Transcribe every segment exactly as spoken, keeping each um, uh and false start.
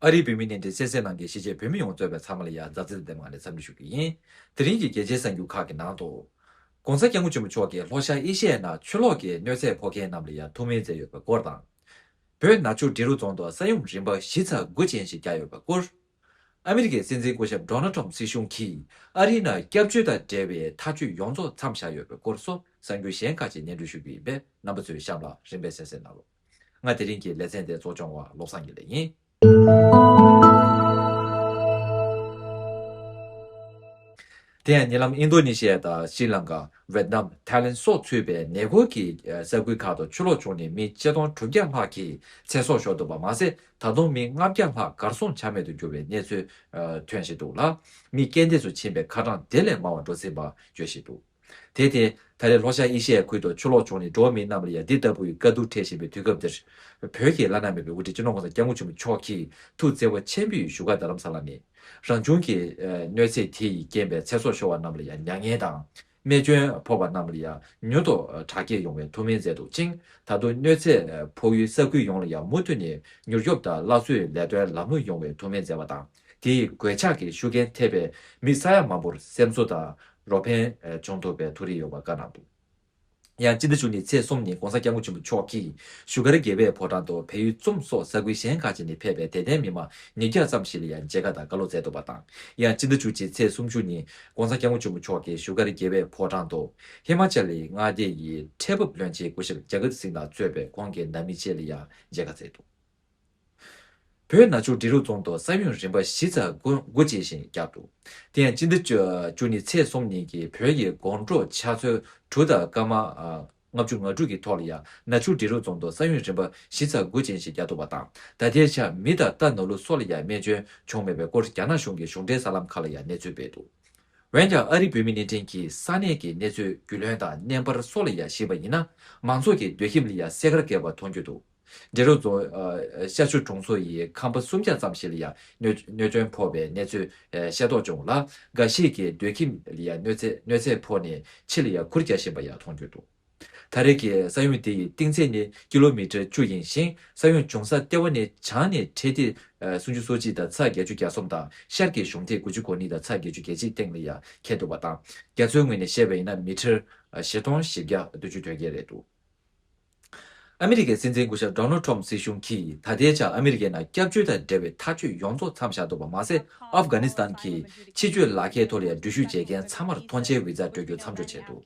ཨ་རིའི་བོད་མིའི་བརྙན་འཕྲིན་གསན་གཟིགས་གནང་མཁན་གཞིས་བྱེས་བོད་མི་ཡོངས་གཙོས་པའི་ཚང་མ་ལ་ཡང་མཛའ་བརྩེ་དང་ལྡན་པའི་ངང་ནས་འཚམས་འདྲི་ཞུ་གི་ཡིན། དེ་རིང་གི་རྒྱལ་སྤྱིའི་གསར་འགྱུར་ཁག་གི་ནང་དུ། ༸གོང་ས་༸སྐྱབས་མགོན་ཆེན་པོ་མཆོག་གིས་ལྷོ་ཤར་ཨེ་ཤི་ཡའི་ནང་ཆུ་ལོག་གིས་གནོད་འཚེ་ཕོག་མཁན་རྣམས་ལ་ཡང་ཐུགས་སྨོན་མཛད་ཡོད་པའི་སྐོར་དང་། བོད་ནག་ཆུ་འབྲི་རུ་རྫོང་དུ་ས་ཡོམ་རིམ་པ་བཞི་ཚེག་དགུ་ཅན་ཞིག་བརྒྱབ་ཡོད་པའི་སྐོར། ཨ་མི་རི་ཀའི་སྲིད་འཛིན་སྐུ་ཞབས་ཌོ་ནལ་ཊམ་སྲིད་གཞུང་གིས་ཨ་རིའི་ནང་སྐྱབས་བཅོལ་དང་འབྲེལ་བའི་ཐག་གཅོད་ཡོངས་རྫོགས་མཚམས་བཞག་ཡོད་པའི་སྐོར་སོགས་གསར་འགྱུར་གཞན་ཁག་ཅིག་སྙན་སྒྲོན་ཞུ་རྒྱུ་ཡིན་པས། རྣམ་པ་ཚོས་གཤམ་ལ་རིམ་པས་གསན་གཟིགས་གནང་རོགས། ང་དེ་རིང་གི་ལེ་ཚན་དེ་གཙོ་སྐྱོང་བ་བློ་བཟང་དགེ་ལེགས་ཡིན། དེ་ཡང་ཉེ་ལམ་ཨིན་རྡོ་ནེ་ཤི་ཡ་དང་ཤྲི་ལང་ཀ། ཝེད་ནམ། ཐའི་ལེན་སོགས་ཚུད་པའི་ནེ་གོར་གྱི་ས་ཁུལ་ཁག་ཏུ་ཆུ་ལོག་བྱུང་ནས་མི་ཆིག་སྟོང་དྲུག་བརྒྱ་ལྷག་གིས་ཚེ་སྲོག་ཤོར་འདུག་པ་མ་ཟད། ད་དུང་མི་ལྔ་བརྒྱ་ལྷག་གར་སོང་ཆ་མེད་དུ་གྱུར་བའི་གནས་ཚུལ་ཐོན་བཞིན་འདུག་ལ། མི་རྐྱེན་འདས་སུ་ཕྱིན་པའི་ཁ་གྲངས་དེ་ལས་མང་བ་འགྲོ་སྲིད་པ་བརྗོད་བཞིན་འདུག་དེ་སྟེང་ད་རེས་ལྷོ་ཤར་ཨེ་ཤི་ཡའི་ཁུལ་དུ་ཆུ་ལོག་བྱུང་ནས་འགྲོ་བ་མིའི་རྣམས་ལ་ཡང་འདི་ལྟ་བུའི་དཀའ་སྡུག་འཕྲད་བཞིན་པའི་དུས་སྐབས་འདིར། བོད་ཀྱི་བླ་ན་མེད་པའི་དབུ་ཁྲིད་སྤྱི་ནོར་༸གོང་ས་༸སྐྱབས་མགོན་ཆེན་པོ་མཆོག་གིས་ཐུགས་བརྩེ་བ་ཆེན་པོས་བཞུགས་སྒར་རྡ་རམ་ས་ལ་ནས། རང་བྱུང་གི་གནོད་འཚེ་དེ་ཡི་རྐྱེན་པས་ཚེ་སྲོག་ཤོར་བ་རྣམས་ལ་ཡང་མྱ་ངན་དང་། རྨས་སྐྱོན་ཕོག་པ་རྣམས་ལ་ཡང་མྱུར་དུ་དྲག་སྐྱེད་ཡོང་བའི་ཐུགས་སྨོན་མཛད་འདུག་ཅིང་། ད་དུང་གནོད་འཚེ་ཕོག་ཡུལ་ས་ཁུལ་ཡོངས་ལ་ཡང་མུ་མཐུད་ནས་མྱུར་སྐྱོབ་དང་སླར་གསོའི་ལས་དོན་ལམ་ལྷོང་ཡོང་བའི་ཐུགས་སྨོན་མཛད་པ་དང་། དེའི་གོད་ཆག་གི་ཤུགས་རྐྱེན་ཐེབས་པའི་མི་ས་ཡ་མང་པོར་སེམས་གསོ་དང་རོགས་ཕན་བྱུང་ཐུབ་པའི་ཐུགས་རེ་ཡོད་པ་བཀའ་གནང་འདུག་ཡང་སྤྱི་ཟླ་བཅུ་གཉིས་ཚེས་གསུམ་ཉིན་༸གོང་ས་༸སྐྱབས་མགོན་ཆེན་པོ་མཆོག་གིས་བཞུགས་སྒར་རྒྱལ་བའི་ཕོ་བྲང་དུ་བལ་ཡུལ་ཙུམ་སོགས་ས་ཁུལ་གཞན་ཁག་ཅིག་ནས་ཕེབས་པའི་དད་ལྡན་མི་མང་ཉིས་བརྒྱ་ཙམ་ཞིག་ལ་ཡང་མཇལ་ཁ་དང་བཀའ་སློབ་སྩལ་འདུག་པ་དང་། ཡང་སྤྱི་ཟླ་བཅུ་གཅིག་ཚེས་སུམ་ཅུ་ཉིན་༸གོང་ས་༸སྐྱབས་མགོན་ཆེན་པོ་མཆོག་གིས་བཞུགས་སྒར་རྒྱལ་བའི་ཕོ་བྲང་དུ་ཧི་མ་ཅལ་ལི་མངའ་སྡེ་ཡི་འཕྲལ་ཕབ་བློན་ཆེན་སྐུ་ཞབས་ཇ་གིར་སིང་དང་གཙོས་པའི་ཁོང་གི་ནང་མི་བཅས་ལ་ཡང་མཇལ་ཁ་སྩལ་འདུག་བོད་ནག་ཆུ་འབྲི་རུ་རྫོང་དུ་ས་ཡོམ་རིམ་པ་བཞི་ཚེག་དགུ་དགུ་ཅན་ཞིག་བརྒྱབ་འདུག་དེ་ཡང་སྤྱི་ཟླ་བཅུ་གཉིས་ཚེས་གསུམ་ཉིན་གྱི་བོད་ཀྱི་དགོང་དྲོ་ཆུ་ཚོད་དྲུག་དང་སྐར་མ་ལྔ་བཅུ་ང་དྲུག་གི་ཐོག་ལ་ཡང་ནག་ཆུ་འབྲི་རུ་རྫོང་དུ་ས་ཡོམ་རིམ་པ་བཞི་ཚེག་དགུ་ཅན་ཞིག་བརྒྱབ་འདུག་པ་དང་། ད་ལྟའི་ཆར་མི་དང་རྟ་ནོར་ལུག་སོགས་ལ་ཡང་རྨས་སྐྱོན་བྱུང་མེད་པའི་སྐོར་རྒྱ་ནག་གཞུང་གི་གཞུང་འབྲེལ་གསར་ལམ་ཁག་ལ་ཡང་གནས་ཚུལ་སྤེལ་འདུག་འོན་ཀྱང་ཨ་རིའི་བོད་མི་བརྙན་འཕྲིན་གྱིས་ས་གནས་ཀྱི་གནས་ཚུལ་རྒྱུས་ལོན་དང་བརྙན་པར་སོགས་ལ་ཡང་གཞིགས་པ་ཡིན་ན། མང་ཚོགས་ཀྱི་སྡོད་ཁྱིམ་ལ་ཡང་སེར་ཁ་བཀལ་བ་མཐོང་རྒྱུ་འདུག་འབྲི་རུ་རྫོང་ཤར་ཆུ་གྲོང་ཚོ་ཡི་ཁང་པ་སུམ་བརྒྱ་ཙམ་ཞིག་ལ་ཡང་གནོད་གནོད་སྐྱོན་ཕོག་པའི་གནས་ཚུལ་ཤེས་རྟོགས་བྱུང་ལ། འགའ་ཞིག་གི་སྡོད་ཁྱིམ་ལ་ཡང་གནོད་འཚེ་གནོད་འཚེ་ཕོག་ནས་ཕྱི་ལ་ཡང་གུར་རྒྱག་བཞིན་པ་ཡང་མཐོང་རྒྱུ་འདུག་ད་རེས་ཀྱི་ས་ཡོམ་དེ་ཡི་གཏིང་ཚད་ནི་ཀི་ལོ་མི་ཊར་བཅུ་ཡིན་ཞིང་། ས་ཡོམ་བྱུང་ས་ལྟེ་བ་ནི་བྱང་ནས་འཕྲེད་ཐིག་སུམ་ཅུ་སོ་གཅིག་དང་ཚེག་བརྒྱད་ཅུ་གྱ་གསུམ་དང་ཤར་གྱི་གཞུང་ཐིག་དགུ་བཅུ་གོ་གཉིས་དང་ཚེག་བརྒྱད་ཅུ་གྱ་གཅིག་སྟེང་ལ་ཡང་འཁེལ་འདུག་པ་དང་། རྒྱ་མཚོའི་ངོས་ནས་བཤད་པ་ཡིན་ན་མི་ཊར་བཞི་སྟོང་བཞི་བརྒྱ་བདུན་ཅུ་དོན་བརྒྱད་རེད་འདུག་ཨ་མི་རི་ཀའི་སྲིད་འཛིན་སྐུ་ཞབས་ཌོ་ནལ་ཊམ་སྲིད་གཞུང་གིས་ད་ལྟའི་ཆར་ཨ་མི་རི་ཀའི་ནང་སྐྱབས་བཅོལ་དང་འབྲེལ་བའི་ཐག་གཅོད་ཡོངས་རྫོགས་མཚམས་བཞག་འདུག་པ་མ་ཟད། ཨབ་གྷ་ནི་སི་ཐན་གྱི་ཕྱི་སྐྱོད་ལག་ཁྱེར་ཐོག་ལ་ཡང་འགྲུལ་བཞུད་བྱེད་མཁན་ཚང་མར་ཐོངས་མཆན་བི་ཛ་སྤྲོད་རྒྱུ་མཚམས་འཇོག་བྱས་འདུག་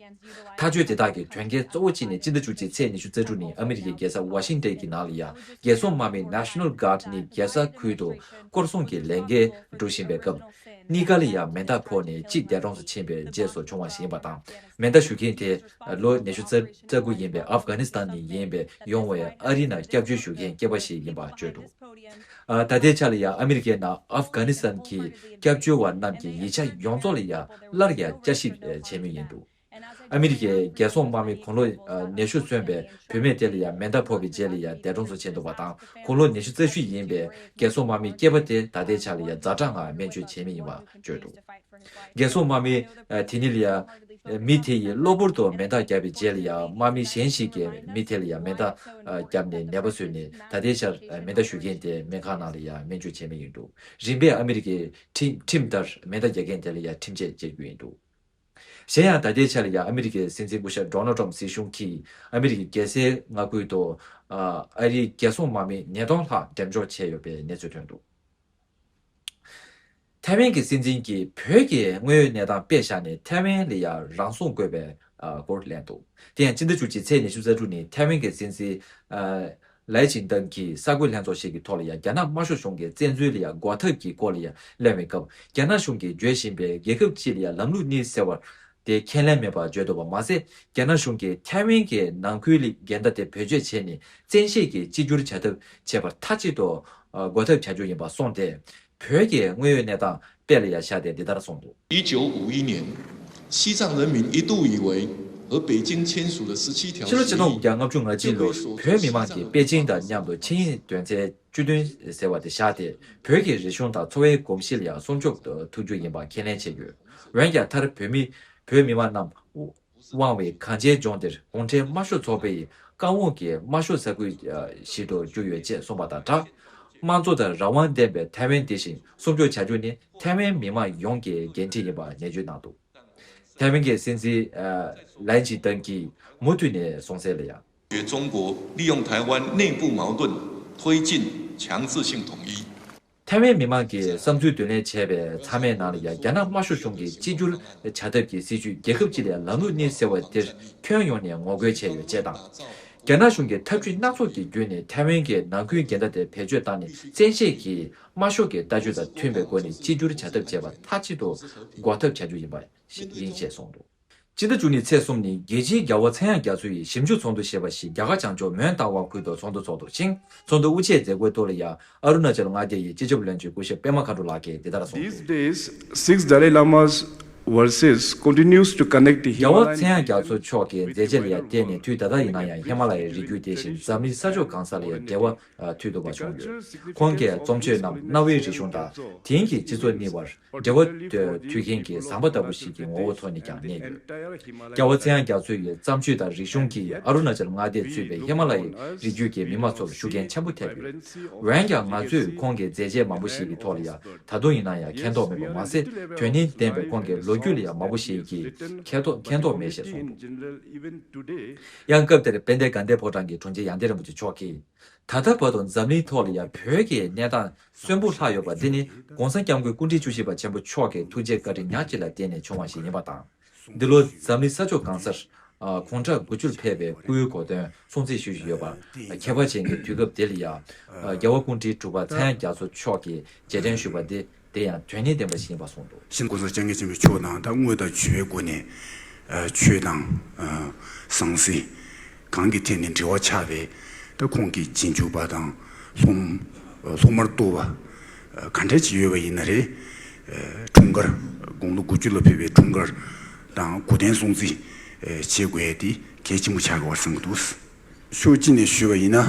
ཐག་གཅོད་དེ་དག་གི་དོན་རྐྱེན་གཙོ་བོ་གཅིག་ནི་སྤྱི་ཟླ་བཅུ་གཅིག་ཚེས་ཉི་ཤུ་རྩ་དྲུག་ཉིན་ཨ་མི་རི་ཀའི་རྒྱལ་ས་ཝ་ཤིང་ཏན་གྱི་ནང་ལ་ཡང་རྒྱལ་སྲུང་དམག་མི་National Guard ནི་རྒྱལ་ས་ཁུལ་དུ་སྐོར་སྲུང་གི་ལས་འགན་སྒྲུབ་བཞིན་པའི་སྐབས། གཉིས་ཀ་ལ་ཡང་མེ་མདའ་ཕོག་ནས་གཅིག་འདས་གྲོངས་སུ་ཕྱིན་པའི་རྗེས་སུ་བྱུང་བ་ཞིག་ཡིན་པ་དང་། མེ་མདའ་གཞུ་མཁན་དེ་ལོ་ཉི་ཤུ་རྩ་དགུ་ཡིན་པའི་ཨབ་གྷ་ནི་སི་ཐན་ནས་ཡིན་པའི་ཡོང་བའི་ཨ་རིའི་ནང་སྐྱབས་བཅོལ་ཞུ་མཁན་སྐྱེས་པ་ཞིག་ཡིན་པ་བརྗོད་འདུག་ཨ། ད་ལྟའི་ཆ་ལ་ཡང་ཨ་མི་རི་ཀའི་ནང་ཨབ་གྷ་ནི་སི་ཐན་གྱི་སྐྱབས་བཅོལ་བ་རྣམས་ཀྱི་ཡིག་ཆ་ཡོངས་རྫོགས་ལ་ཡང་སླར་ཡང་བསྐྱར་ཞིབ་བྱེད་མུས་ཡིན་འདུག་ཨ་མི་རི་ཀའི་རྒྱལ་སྲུང་དམག་མི་དགུང་ལོ་ཉི་ཤུ་སོན་པའི་བུད་མེད་དེ་ལ་ཡང་མེ་མདའ་ཕོག་པའི་རྗེས་ལ་ཡང་འདས་གྲོངས་སུ་ཕྱིན་འདུག་པ་དང་། དགུང་ལོ་ཉི་ཤུ་རྩ་བཞི་ཡིན་པའི་རྒྱལ་སྲུང་དམག་མི་སྐྱེས་པ་དེ་ད་ལྟའི་ཆ་ལ་ཡང་ཛ་དྲག་ངང་སྨན་བཅོས་བྱེད་མུས་ཡིན་པ་བརྗོད་འདུག་རྒྱལ་སྲུང་དམག་མི་དེ་ཉིད་ལ་ཡང་མི་དེ་ཡིས་གློ་བུར་དུ་མེ་མདའ་བརྒྱབ་པའི་རྗེས་ལ་ཡང་དམག་མི་གཞན་ཞིག་གིས་མི་དེ་ལ་ཡང་མེ་མདའ་བརྒྱབ་ནས་ནད་པ་བཟོས་ནས། ད་ལྟའི་ཆར་མེ་མདའ་གཞུ་མཁན་དེ་སྨན་ཁང་ནང་ལ་ཡང་སྨན་བཅོས་བྱེད་མུས་ཡིན་འདུག་རིམ་པས་ཨ་མི་རི་ཀའི་ཁྲིམས་ཁྲིམས་ལྟར་མེ་མདའ་རྒྱག་མཁན་དེ་ལ་ཡང་ཁྲིམས་ཆད་གཅོད་རྒྱུ་ཡིན་འདུག་གཞན་ཡང་ད་ལྟའི་ཆ་ལ་ཡང་ཨ་མི་རི་ཀའི་སྲིད་འཛིན་སྐུ་ཞབས་ཌོ་ནལ་ཊམ་སྲིད་གཞུང་གིས་ཨ་མི་རི་ཀའི་རྒྱལ་སའི་མངའ་ཁུལ་དུ་ཨ་རིའི་རྒྱལ་སྲུང་དམག་མི་ཉིས་སྟོང་ལྷག་འགྲེམས་འཇོག་བྱས་ཡོད་པའི་གནས་ཚུལ་ཐོན་འདུག་ཐའེ་ཝན་གྱི་སྲིད་འཛིན་གྱིས་བོད་ཀྱི་དངོས་ཡོད་གནས་སྟངས་དཔེ་བཞག་ནས་ཐའེ་ཝན་ལ་ཡང་རང་སྲུང་དགོས་པའི་སྐོར་གླེང་འདུག་དེ་ཡང་སྤྱི་ཟླ་བཅུ་གཅིག་ཚེས་ཉི་ཤུ་རྩ་དྲུག་ཉིན་ཐའེ་ཝན་གྱི་སྲིད་འཛིན་ལའེ་ཆིང་ཏང་གིས་གསར་འགོད་ལྷན་ཚོགས་ཤིག་གི་ཐོག་ལ་ཡང་རྒྱ་ནག་དམར་ཤོག་གཞུང་གི་བཙན་འཛུལ་ལ་ཡང་འགོག་ཐབས་ཀྱི་སྐོར་ལ་ཡང་གླེང་བའི་སྐབས། རྒྱ་ནག་གཞུང་གིས་བརྗོད་བཞིན་པའི་རྒྱལ་ཁབ་ཅིག་ལ་ཡང་ལམ་ལུགས་གཉིས་ཟེར་བ་དེ་ཁས་ལེན་མེད་པར་བརྗོད་འདུག་པ་མ་ཟད། རྒྱ་ནག་གཞུང་གིས་ཐའེ་ཝན་གྱི་ནང་ཁུལ་གྱི་འགལ་ཟླ་དེ་བེད་སྤྱོད་བྱས་ནས་བཙན་ཤེད་ཀྱིས་གཅིག་གྱུར་བྱ་ཐབས་བྱེད་པར་མཐའ་གཅིག་ཏུ་འགོག་ཐབས་བྱ་རྒྱུ་ཡིན་པ་གསུངས་ཏེ། བོད་ཀྱི་དངོས་ཡོད་གནས་སྟངས་དཔེ་ལ་ཡང་བཞག་སྟེ་འདི་ལྟར་གསུངས་འདུག། 一九五一年，西藏人民一度以为和北京签署的十七条 ཕྱི་ལོ་ཆིག་སྟོང་དགུ་བརྒྱ་ལྔ་བཅུ་ང་གཅིག་ལོར་བོད་མི་མང་གིས་པེ་ཅིང་དང་མཉམ་དུ་ཆིངས་ཡིག་དོན་ཚན་བཅུ་བདུན་ཟེར་བ་དེ་བཞག་སྟེ། བོད་ཀྱི་རིག་གཞུང་དང་འཚོ་བའི་གོམས་གཤིས་ལ་ཡང་སྲུང་སྐྱོབ་ཐུབ་རྒྱུ་ཡིན་པ་ཁས་ལེན་བྱེད་དགོས། འོན་ཀྱང་མཐར་བོད་མི་བོད་མི་མང་རྣམས་དབང་བའི་གངས་ཅན་ལྗོངས་འདིར་གུང་ཁྲན་དམར་ཤོག་ཚོགས་པ་ཡི་བཀའ་དབང་གིས་དམར་ཤོག་ས་ཁུལ་ཞིག་ཏུ་གྱུར་ཡོད་ཅེས་གསུངས་པ་དང་སྦྲགས། དམངས་གཙོ་དང་རང་དབང་ལྡན་པའི་ཐའེ་ཝན་དེ་བཞིན་སྲུང་སྐྱོབ་བྱ་རྒྱུ་ནི་ཐའེ་ཝན་མི་དམངས་ཡོངས་ཀྱི་འགན་འཁྲི་ཡིན་པ་ནན་བརྗོད་གནང་འདུག་ཐའེ་ཝན་གྱི་སྲིད་འཛིན་ལན་ཅི་ཏན་གྱིས་མུ་མཐུད་ནས་གསུངས་གསལ་ལ་ཡང་། 中国利用台湾内部矛盾推进强制性统一。 ཐའེ་ཝན་མི་མང་གིས་བསམ་ཚུལ་བསྡུ་ལེན་བྱས་པའི་ཚང་མའི་ནང་ལ་ཡང་རྒྱ་ནག་དམར་ཤོག་གཞུང་གིས་གཅིག་གྱུར་བྱ་ཐབས་ཀྱི་སྲིད་བྱུས་རྒྱལ་ཁབ་སྤྱི་ལ་ལམ་ལུགས་གཉིས་ཟེར་བ་དེར་ཁྱོན་ཡོངས་ནས་ངོ་རྒོལ་བྱས་ཡོད་ཅེས་དང་། རྒྱ་ནག་གཞུང་གིས་ཐབས་ཇུས་སྣ་ཚོགས་ཀྱི་བརྒྱུད་ནས་ཐའེ་ཝན་གྱི་ནང་ཁུལ་འགལ་ཟླ་དེ་བེད་སྤྱོད་བཏང་ནས་བཙན་ཤེད་ཀྱིས་དམར་ཤོག་གི་ལྟ་སྤྱོད་དང་མཐུན་པའི་སྒོ་ནས་གཅིག་གྱུར་བྱ་ཐབས་བྱས་པ་མཐའ་གཅིག་ཏུ་འགོག་ཐབས་བྱ་རྒྱུ་ཡིན་པ་ཞིག་ཡིན་ཞེས་གསུངས་འདུག་སྤྱི་ཟླ་བཅུ་གཉིས་ཚེས་གསུམ་ཉིན་རྒྱལ་སྤྱིའི་རྒྱལ་བ་ཚངས་དབྱངས་རྒྱ་མཚོ་ཡི་ཞིབ་འཇུག་ཚོགས་འདུ་ཞེས་པ་ཞིག་རྒྱ་གར་བྱང་ཕྱོགས་མོན་རྟ་དབང་ཁུལ་དུ་ཚོགས་འདུ་ཚོགས་འདུག་ཅིང་། ཚོགས་འདུ་དབུ་འབྱེད་མཛད་སྒོའི་ཐོག་ལ་ཡང་ཨ་རུ་ན་ཅལ་མངའ་སྡེ་ཡི་སྤྱི་ཁྱབ་བློན་ཆེན་སྐུ་ཞབས་པད་མ་མཁའ་འགྲོ་ལགས་ཀྱིས་འདི་ལྟར་གསུངས་འདུག These days, six Dalai Lamas versus continues to connect the རྒྱལ་བ་Himalayan ཚངས་དབྱངས་རྒྱ་མཚོ་མཆོག་གི་མཛད་རྗེས་ལ་ཡང་བརྟེན་ནས་དུས་ད་ལྟ་ཡིན་ན་ཡང་ཧི་མ་ལ་ཡའི་རི་རྒྱུད་དེ་བཞིན་འཛམ་གླིང་ས་ཕྱོགས་གང་ས་ལ་ཡང་འབྲེལ་བ་མཐུད་ཐུབ་པ་བྱུང་ཡོད། ཁོང་གིས་རྩོམ་ཆོས་རྣམས་གནའ་བོའི་རིག་གཞུང་དང་དེང་གི་སྤྱི་ཚོགས་གཉིས་བར་འབྲེལ་བ་མཐུད་མཁན་གྱི་ཟམ་པ་ལྟ་བུ་ཞིག་གི་ངོ་བོ་ཐོག་ནས་ཀྱང་གནས་ཡོད། རྒྱལ་བ་ཚངས་དབྱངས་རྒྱ་མཚོ་ཡི་བརྩམས་ཆོས་དང་རིག་གཞུང་གིས་ཨ་རུ་ན་ཅལ་མངའ་སྡེས་གཙོས་པའི་ཧི་མ་ལ་ཡའི་རི་རྒྱུད་ཀྱི་མི་མང་ཚོར་ཤུགས་རྐྱེན་ཆེན་པོ་ཐེབས་ཡོད། འོན་ཀྱང་ང་ཚོས་ཁོང་གི་མཛད་རྗེས་མང་པོ་ཞིག་གི་ཐོག་ལ་ཡང་ད་དུང་ཡིན་ན་ཡང་མཁྱེན་རྟོགས་མེད་པ་མ་ཟད། དོན་སྙིང་ལྡན་པའི་ཁོང་གི་ལོ་རྒྱུས་ལ་ཡང་མང་པོ་ཞིག་གིས་མཁྱེན་རྟོགས་མཁྱེན་རྟོགས་མེད་ཞེས་གསུངས་འདུག་ཡང་སྐབས་དེར་དཔལ་ལྡན་དགའ་ལྡན་ཕོ་བྲང་གི་དྲུང་ཆེ་ཡང་སྟེང་རིན་པོ་ཆེ་མཆོག་གིས། ད་ལྟ་བར་དུ་འཛམ་གླིང་ཐོག་ལ་ཡང་བོད་ཀྱི་གནས་སྟངས་གསོན་པོ་ལྷག་ཡོད་པ་འདི་ནི་༸གོང་ས་༸སྐྱབས་མགོན་སྐུ་ཕྲེང་བཅུ་བཞི་པ་ཆེན་པོ་མཆོག་གི་ཐུགས་རྗེ་བཀའ་དྲིན་ཉག་གཅིག་ལ་བརྟེན་ནས་བྱུང་བ་ཞིག་ཡིན་པ་དང་། འདི་ལོ་འཛམ་གླིང་ས་ཕྱོགས་གང་སར་དགུང་གྲངས་དགུ་བཅུར་ཕེབས་པའི་སྐུའི་གོ་སྟོན་སྲུང་བརྩི་ཞུ་བཞིན་ཡོད་པ། ཁྱད་པར་ཅན་གྱི་དུས་སྐབས་འདི་ལ་ཡང་རྒྱལ་བ་སྐུ་ཕྲེང་དྲུག་པ་ཚངས་དབྱངས་རྒྱ་མཚོ་མཆོག་གིས་རྗེས་དྲན་ཞུས་པ་འདི། དེ་ཡང་དོན་སྙིང་ལྡན་པ་ཞིག་ཡིན་པ་གསུངས་འདུག་ཤིན་ཏུ་ཀོང་ས་སྐྱབས་མགོན་ཆེན་པོ་མཆོག་དང་ད་དངོས་དང་བརྗོད་པའི་སྒོ་ནས་ཆོས་དང་ཟང་ཟིང་གང་གི་ཐད་ནས་འབྲེལ་བ་ཆགས་པའི་ད་ཁོང་གི་རྗེས་འཇུག་པ་དང་སློབ་སློབ་མར་གཏོགས་པ་ག་འདྲ་ཅིག་ཡོད་པ་ཡིན་ན་རེད། འཁྲུངས་སྐར་དགུང་ལོ་དགུ་བཅུ་ལ་ཕེབས་པའི་འཁྲུངས་སྐར་དང་གོ་སྟོན་སྲུང་བརྩི་བྱེད་དགོས་ཡ་དེ་གལ་ཆེན་པོ་ཆགས་ཀྱི་ཡོད་པར་བསམ་གྱི་འདུག་ཕྱོགས་གཅིག་ནས་ཞུས་པ་ཡིན་ན།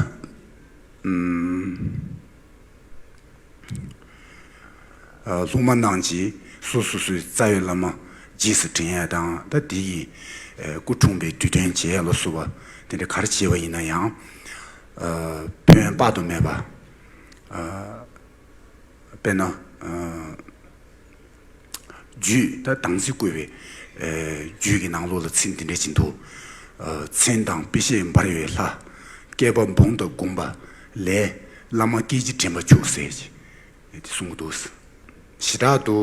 སློབ་མ་རྣམས་ཀྱིས་སོ་སོ་སོའི་རྩ་བའི་བླ་མ་རྗེས་སུ་དྲན་ཡ་དང་ད་དེ་ཡི་སྐུ་འཁྲུངས་པའི་དུས་སྟོན་བྱེད་ཡ་ལ་སོགས་པ་དེ་འདྲ་ག་རེ་བྱས་པ་ཡིན་ན་ཡང་། ཕན་ཡོན་དཔག་ཏུ་མེད་པ་དཔེར་ན། རྒྱུད་ད་དམ་ཚིག་བཀོད་པའི་རྒྱུད་ཀྱི་ནང་ལོགས་ལ་ཚིག་འདི་འདྲ་ཅིག་འདུག་མཚན་དང་དཔེ་བྱད་འབར་བའི་ལྷ། བསྐལ་པ་འབུམ་དང་འགུམ་པ་ལས། བླ་མ་སྐད་ཅིག་དྲན་པ་བྱུང་ཟེར་གྱི་དེ་གསུང་གི་འདུག་ཞེ་དྲག་ཏུ་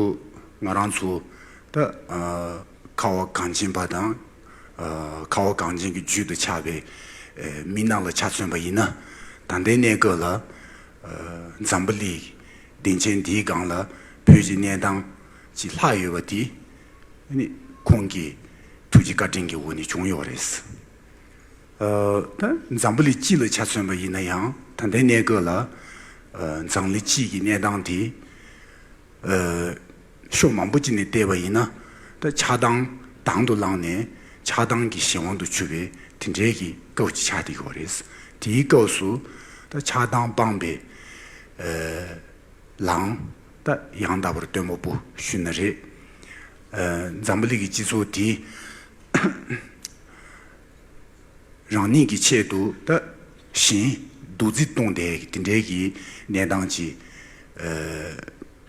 ང་རང་ཚོ་ད་ཁ་བ་གངས་ཅན་པ་དང་ཁ་བ་གངས་ཅན་གྱི་རྒྱུད་དུ་ཆགས་པའི་མི་རྣམས་ལ་ཆ་མཚོན་པ་ཡིན་ན་ད་ལྟའི་གནས་སྐབས་ལ་འཛམ་བུ་གླིང་། བདེ་ཆེན་འདིའི་སྒང་ལ་བོད་ཀྱི་གནས་སྟངས་ཅིག་ལྷག་ཡོད་པ་དེ་ནི་ཁོང་གི་ཐུགས་ཀྱི་བཀའ་དྲིན་གྱི་འོག་ནས་བྱུང་ཡོད་རེད། ད་འཛམ་བུ་གླིང་སྤྱི་ལ་ཆ་མཚོན་པ་ཡིན་ན་ཡང་ད་ལྟའི་གནས་སྐབས་ལ་འཛམ་གླིང་སྤྱི་ཡི་གནས་སྟངས་དེ་ཕྱོགས་མང་པོ་ཅིག་ནས་བལྟས་པ་ཡིན་ན་ད་ཆགས་སྡང་དང་དུ་བླངས་ནས་ཆགས་སྡང་གི་གཞན་དབང་དུ་གྱུར་པའི་དེ་འདྲའི་གི་སྐབས་ཅིག་ཆགས་བསྡད་ཡོད་རེད། དེའི་སྐབས་སུ་ད་ཆགས་སྡང་སྤངས་པའི། ལའང་ད་ཡང་དག་པར་སྟོན་པ་པོ་ཞུ་ན་རེད། འཛམ་བུ་གླིང་གི་སྤྱི་ཚོགས་དེ་རང་ཉིད་ཀྱི་ཆེད་དུ་ད་གཞན་རྡོག་རྫིས་གཏོང་བསྡད་ཀྱི་དེ་འདྲའི་གི་གནས་སྟངས་ཀྱི་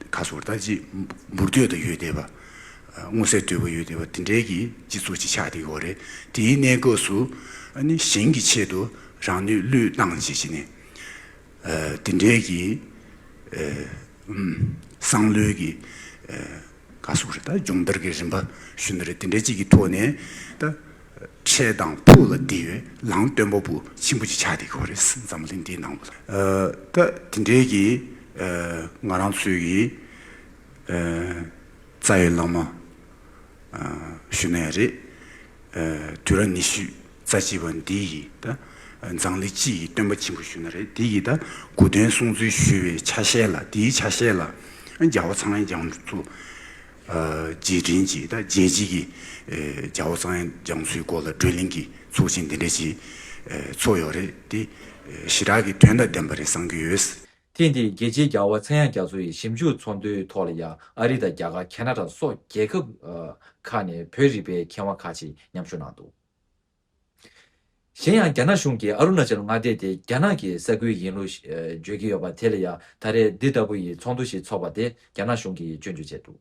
ཁ་སོར་ད་ཅི་འབུར་དོད་དུ་ཡོད་བསྡད་པ། མངོན་གསལ་དོད་པོ་ཡོད་བསྡད་པ་དེ་འདྲའི་གི་སྤྱི་ཚོགས་ཅིག་ཆགས་བསྡད་ཡོད་རེད། དེའི་གནས་སྐབས་སུ་ཨ་ནི་གཞན་གྱི་ཆེད་དུ་རང་ནུས་བློས་བཏང་བྱས་བྱས་ནས། དེ་འདྲའི་གི་བསམ་བློའི་གི་ག་ཟེར་རེད་ད་སྦྱོང་བརྡར་གི་རིམ་པ་ཞུ་ན་རེད། དེ་འདྲའི་ཅིག་གི་ཐོག་ནས་ད་འཕྲལ་དང་ཕུགས་ལ་བསྡད་ཡོད་ལའང་སྟོན་པ་པོ་ཆེན་པོ་ཅིག་ཆགས་བསྡད་ཡོད་རེད། འཛམ་གླིང་འདིའི་ནང་ལ་ད་དེ་འདྲའི་གི་ང་རང་ཚོའི་གི་རྩ་བའི་བླ་མ་ཞུ་ན་ཡང་རེད། དུས་རབས་ཉི་ཤུ་རྩ་གཅིག་པ་འདི་ཡི་ད་འཛམ་གླིང་སྤྱི་ཡི་སྟོན་པ་ཆེན་པོ་ཞུ་ན་རེད། འདི་ཡི་ད་གོ་སྟོན་སྲུང་བརྩི་ཞུ་བའི་ཆ་ཤས་ལ་འདིའི་ཆ་ཤས་ལ་རྒྱལ་བ་ཚངས་དབྱངས་རྒྱ་མཚོ་རྗེས་དྲན་གྱི་ད་རྒྱལ་སྤྱི་གི་རྒྱལ་བ་ཚངས་དབྱངས་རྒྱ་མཚོའི་སྐོར་ལ་བགྲོ་གླེང་གི་ཚོགས་ཆེན་འདི་འདྲ་ཞིག་ཚོགས་ཡོད་རེད། དེ་ཞེ་དྲག་གི་དོན་དང་ལྡན་པ་རེད་བསམ་གྱི་ཡོད། ཐེངས་འདིའི་རྒྱལ་སྤྱིའི་རྒྱལ་བ་ཚངས་དབྱངས་རྒྱ་མཚོ་ཡི་ཞིབ་འཇུག་ཚོགས་འདུའི་ཐོག་ལ་ཡང་ཨ་རི་དང་རྒྱ་གར་ཁེ་ན་ཌ་སོགས་རྒྱལ་ཁབ་ཁག་ནས་བོད་རིག་པའི་མཁས་དབང་ཁག་ཅིག་མཉམ་ཞུགས་གནང་འདུག་གཞན་ཡང་རྒྱ་ནག་གཞུང་གིས་ཨ་རུ་ཎ་ཅལ་མངའ་སྡེ་དེ་རྒྱ་ནག་གི་ས་ཁུལ་ཡིན་ལུགས་བརྗོད་ཀྱི་ཡོད་པ་དེ་ལ་ཡང་ད་རེས་འདི་ལྟ་བུ་ཡི་ཚོགས་འདུ་ཞིག་འཚོགས་པ་དེ་རྒྱ་ནག་གཞུང་གིས་སྐྱོན་བརྗོད་བྱས་འདུག་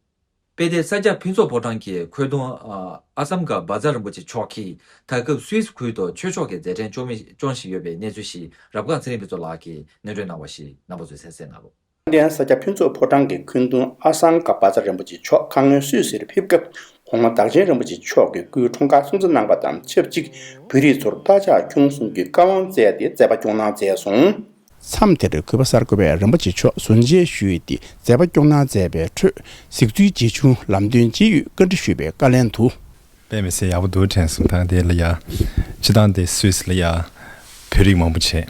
དཔེ་དེབ་ས་སྐྱ་ཕུན་ཚོགས་ཕོ་བྲང་གི་འཁོན་གདོང་ཨ་སམ་ག་བཛྲ་རིན་པོ་ཆེ་མཆོག་གིས་ད་སྐབས་སུད་སི་ཁུལ་དུ་ཆོས་ཕྱོགས་ཀྱི་མཛད་འཕྲིན་སྐྱོང་མི་སྐྱོང་བཞིན་ཡོད་པའི་གནས་ཚུལ་ཞིག་རབ་སྒང་ཚེ་རིང་ཕུན་ཚོགས་ལགས་ཀྱིས་སྣེ་སྒྲོན་གནང་བ་ཞིག་རྣམ་པ་ཚོས་གསན་གཟིགས་གནང་རོགས། དེ་ཡང་ས་སྐྱ་ཕུན་ཚོགས་ཕོ་བྲང་གི་འཁོན་གདོང་ཨ་སམ་ག་བཛྲ་རིན་པོ་ཆེ་མཆོག་ཁ་སྔོན་སུད་སིར་ཕེབས་སྐབས་གོང་མ་བདག་ཆེན་རིན་པོ་ཆེ་མཆོག་གི་སྐུའི་འཁྲུངས་སྐར་སྲུང་བརྩི་གནང་པ་དང་ཆབས་ཅིག་བོད་རིགས་ཚོར་རྟ་ཕྱག་ཁྱུང་གསུམ་གྱི་བཀའ་དབང་སྩལ་ཏེ་མཛད་པ་སྐྱོང་གནང་མཛད་སོང་། མཚམས་དེར་གུས་པ་གསར་འགོད་པས་རིན་པོ་ཆེ་མཆོག་ཟུར་མཇལ་ཞུས་ཏེ་མཛད་པ་སྐྱོང་གནང་མཛད་པའི་ཁྲོད་གཟིགས་ཚུལ་ཇི་བྱུང་ལམ་སྟོན་ཅི་ཡོད་བཀའ་འདྲི་ཞུས་པའི་བཀའ་ལན་དུ། དཔེ་མི་སྲིད་ཡག་པོ་འདུག་དྲན་སོང་། ད་དེ་ལ་ཡ། སྤྱི་བཏང་དེ་སུད་སི་ལ་ཡ། བོད་རིགས་མང་པོ་བྱས།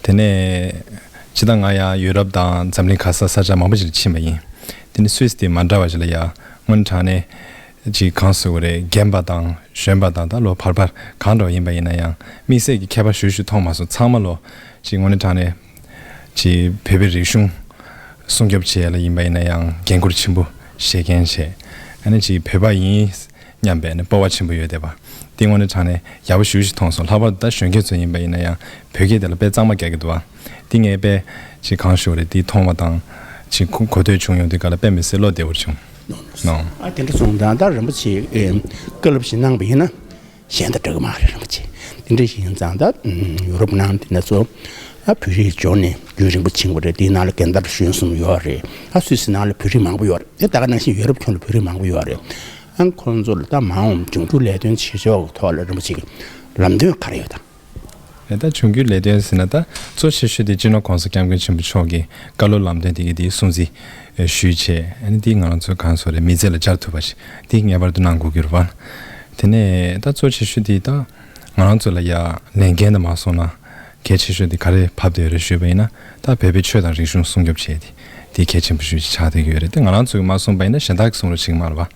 དེ་ནས། སྤྱི་བཏང་ང་ཡ་ཡུ་རོབ་དང་འཛམ་གླིང་ག་ས་ས་ཆ་མང་པོ་ཞིག་ལ་ཕྱིན་པ་ཡིན། དེ་ནས་སུད་སི་དེ་མ་འདྲ་བ་ཞིག་ལ་ཡ། དངོས་གནས་དྲང་གནས། ཅིག་གང་ཟེར་དགོས་རེད། རྒན་པ་དང་གཞོན་པ་དང་ད་ལོ་བར་བར་གང་འདྲ་བ་ཡིན་པ་ཡིན་ན་ཡང་དམིགས་བསལ་གྱི་ཁྱད་པར་ཞུ་ཞུ་མཐོང་མ་སོང་། ཚང་མ་ལོ། ཅིག་དངོས་གནས་དྲང་གནས། ཅིག་བོད་པའི་རིག་གཞུང་སྲུང་སྐྱོབ་བྱེད་ཡ་ལ་ཡིན་པ་ཡིན་ན་ཡང་འགན་ཁུར་ཆེན་པོ་བཞེས་མཁན་བྱས། ཨ་ནི་ཅིག་བོད་པ་ཡིན་སྙམ་པའི་ནི་སྤོབས་པ་ཆེན་པོ་ཡོད་བསྡད་པ། འདི་དངོས་གནས་དྲང་གནས་ཡག་པོ་ཞུ་ཞུ་མཐོང་སོང་། ལྷག་པར་དུ་ད་གཞོན་སྐྱེས་ཚོ་ཡིན་པ་ཡིན་ན་ཡང་བོད་སྐད་དེ་ལ་དཔེ་གཙང་མ་རྒྱག་གི་འདུག་བ། འདི་ངས་དཔེ་ཅིག་གང་ཞུ་རེད། འདི་མཐོང་བ་དང་ཅིག་གོ་གོ་ཐོས་བྱུང་ཡོང་དུས་ག་ལ་དཔེ་མི་སྲིད་བློ་བདེ་བོར་བྱུང་། ནོ། ཨ་དེ་འདྲ་སོང་ཙང་ད་རིན་པོ་ཆེ་ཨེ་བཀའ་སློབ་ཞིག་གནང་བ་ཡིན་ན། གཞན་དང་འདྲ་གི་མ་རེད། རིན་པོ་ཆེ་དེ་འདྲ་ཞིག་ཡིན་ཙང་ད་ཡུ་རོབ་ནང་དེ་ནས་ཚོ་ཨ་བོད་རིགས་འབྱོར་ནས་རྒྱུན་རིང་པོ་ཕྱིན་པ་རེད། དེའི་ནང་ལ་རྒན་དར་གཞོན་གསུམ་ཡོད་རེད། ཨ་སུད་སི་ནང་ལ་བོད་རིགས་མང་པོ་ཡོད་རེད། དེ་ད་ག་ནང་བཞིན་ཡུ་རོབ་ཁྱོན་ལ་བོད་རིགས་མང་པོ་ཡོད་རེད། ཨ་ཁོང་ཚོ་ལ་ད་མ་འོངས་འབྱུང་འགྱུར་ལས་དོན་བྱེད་ཕྱོགས་ཀྱི་ཐོག་ལ་རིན་པོ་ཆེ་གི་ལམ་སྟོན་ག་རེ་ཡོད་དམ། ད་འབྱུང་འགྱུར་ལས་དོན་ཟེར་ན་ད་གཙོ་ཆེ་ཤོས་དེ་སྤྱི་ནོར་༸གོང་ས་༸སྐྱབས་མགོན་ཆེན་པོ་མཆོག་གི་བཀའ་སློབ་ལམ་སྟོན་དེ་གའི་དེའི་སྲུང་བརྩི་ཞུས་བྱས། ཨ་ནི་དེ་ང་རང་ཚོ་གང་ཟེར་རེད། མི་ཚེ་ལ་སྦྱར་ཐུབ་པ་ཞིག་དེ་ངེས་པར་དུ་གནང་དགོས་ཀྱི་རེད་བ། དེ་ནས་ད་གཙོ་ཆེ་ཤོས་དེ་ད་ང་རང་ཚོ་ལ་ཡ་ལས་འགན་དུ་མ་སོང་ན་གལ་ཆེ་ཤོས་དེ་ག་རེ་བབས་བསྡད་ཡོད་རེད་ཞུས་པ་ཡིན་ན། ད་བོད་པའི་ཆོས་དང་རིག་གཞུང་སྲུང་སྐྱོབ་བྱས་ཏེ་དེ་གལ་ཆེན་པོ་ཞིག་ཆགས་བསྡད་ཀྱི་ཡོད་རེད། དེ་ང་རང་ཚོ་གིས་མ་གསུངས་པ་ཡིན་ན་གཞན་དག་གིས་གསུང་རོགས་བྱེད་ཀྱི་མ་རེད་བ།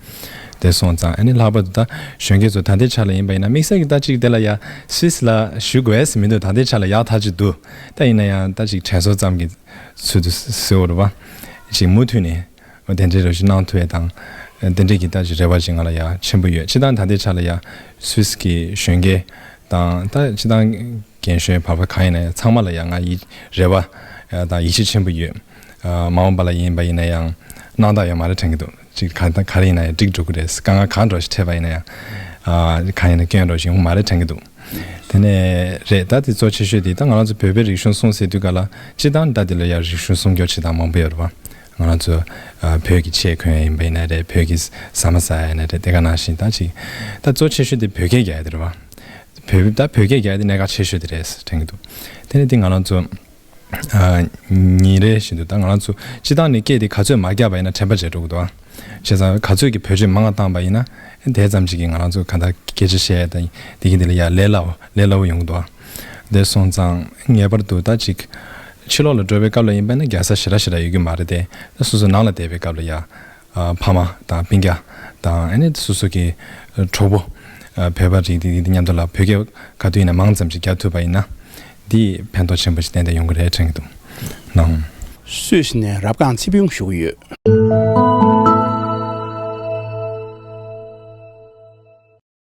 དེ་སོང་ཙང་ཨ་ནི་ལྷག་པར་དུ་ད་གཞོན་སྐྱེས་ཚོ་ད་ལྟའི་ཆ་ལ་ཡིན་པ་ཡིན་ན་དམིགས་བསལ་གྱི་ད་ཅིག་དེ་ལ་ཡ་སུད་སི་ལ་བཞུགས་དགོས་ཟེར་མི་འདུག་ད་ལྟའི་ཆ་ལ་ཡག་ཐག་ཆོད་འདུག་ད་ཡིན་ན་ཡང་ད་ཅིག་དྲན་གསོ་ཙམ་གྱི་ཚུལ་དུ་ཟེར་བ་རེད་བ། ཅིག་མུ་མཐུད་ནས་དེ་འདྲའི་རེ་ཞུ་གནང་ཐུབ་ཡས་དང་དེ་འདྲའི་གི་ད་ཅིག་རེ་བ་ཅིག་ང་ལ་ཡ་ཆེན་པོ་ཡོད། སྤྱིར་བཏང་ད་ལྟའི་ཆ་ལ་ཡ་སུད་སི་གི་གཞོན་སྐྱེས་དང་ད་སྤྱིར་བཏང་རྒན་གཞོན་བར་པ་གང་ཡིན་ན་ཡང་ཚང་མ་ལ་ཡང་ང་ཡི་རེ་བ་དང་ཡིད་ཆེས་ཆེན་པོ་ཡོད། མ་འོངས་པ་ལ་ཡིན་པ་ཡིན་ན་ཡང་སྣང་དག་ཡོད་མ་རེད་དྲན་གྱི་འདུག་ཅིག་ག་ག་རེ་ཡིན་ན་ཡང་འགྲིག་འགྲོ་གི་རེད། དཀའ་ངལ་གང་འདྲ་ཞིག་འཕྲད་པ་ཡིན་ན་ཡང་གང་ཡིན་ན་སྐྱོན་འགྲོ་ཞིག་ཡོང་མ་རེད་དྲན་གྱི་འདུག་དེ་ནས་རེད། ད་དེ་གཙོ་ཆེ་ཤོས་དེ་ད་ང་རང་ཚོ་བོད་པའི་རིག་གཞུང་སྲུང་ཟེར་དུས་ག་ལ་སྤྱིར་བཏང་ད་དེ་ལ་ཡང་རིག་གཞུང་སྲུང་སྐྱོབ་བྱེད་སྟངས་མང་པོ་ཡོད་རེད་བ། ང་རང་ཚོ་བོད་ཀྱི་ཆས་གོན་ཡ་ཡིན་པ་ཡིན་ན་རེད། བོད་ཀྱི་ཟ་མ་ཟ་ཡ་ཡིན་ན་རེད། དེ་ག་ནང་བཞིན་ད་ཅིག་ད་གཙོ་ཆེ་ཤོས་དེ་བོད་སྐད་རྒྱག་ཡ་དེ་རེད་བ། བོད་ད་བོད་སྐད་རྒྱག་ཡ་དེ་གནད་འགག་ཆེ་ཤོས་དེ་རེད་དྲན་གྱི་འདུག་དེ་ནས་དེ་ང་རང་ཚོ་ཉིན་རེ་བཞིན་དུ་ད་ང་རང་ཚོ་སྤྱིར་བཏང་ནས་སྐད་དེ་ག་ཚོད་མ་རྒྱག་པ་ཡིན་ན་དྲན་པ་བརྗེད་འགྲོ་གི་འདུག་ཨ། བྱས་ཙང་ག་ཚོད་ཀྱི་བེད་སྤྱོད་མང་བ་བཏང་པ་ཡིན་ན་དེ་ཙམ་ཅིག་གིས་ང་རང་ཚོ་གང་ལྟར་སྐད་ཆ་བཤད་ཡ་དང་དེ་གི་དེ་ལ་ཡ་ལས་སླ་བོ་ལས་སླ་བོ་ཡོང་གི་འདུག་ཨ། དེ་སོང་ཙང་ངེས་པར་དུ་ད་ཅིག་ཕྱི་ལོགས་ལ་འགྲོ་བའི་སྐབས་ལ་ཡིན་པ་ན་རྒྱག་ས་ཞེ་དྲག་ཞེ་དྲག་ཡོད་ཀྱི་མ་རེད་དེ། ད་སོ་སོ་ནང་ལ་བསྡད་པའི་སྐབས་ལ་ཡ། ཕ་མ་དང་སྤུན་ཀྱག་དང་ཨ་ནི་སོ་སོ་གི་གྲོགས་པོ་བོད་པ་རིགས་དེ་དེ་མཉམ་དུ་ལ་བོད་སྐད་ག་དུས་ཡིན་ན་མང་ཙམ་ཞིག་རྒྱག་ཐུབ་པ་ཡིན་ན་འདི་ཕན་ཐོགས་ཆེན་པོ་ཞིག་ཏན་ཏན་ཡོང་གི་རེད་དྲན་གྱི་འདུག་ནང་། སུད་སི་ནས་རབ་སྒང་ཚེ་ཕུན་ཞུ་གི་ཡོད།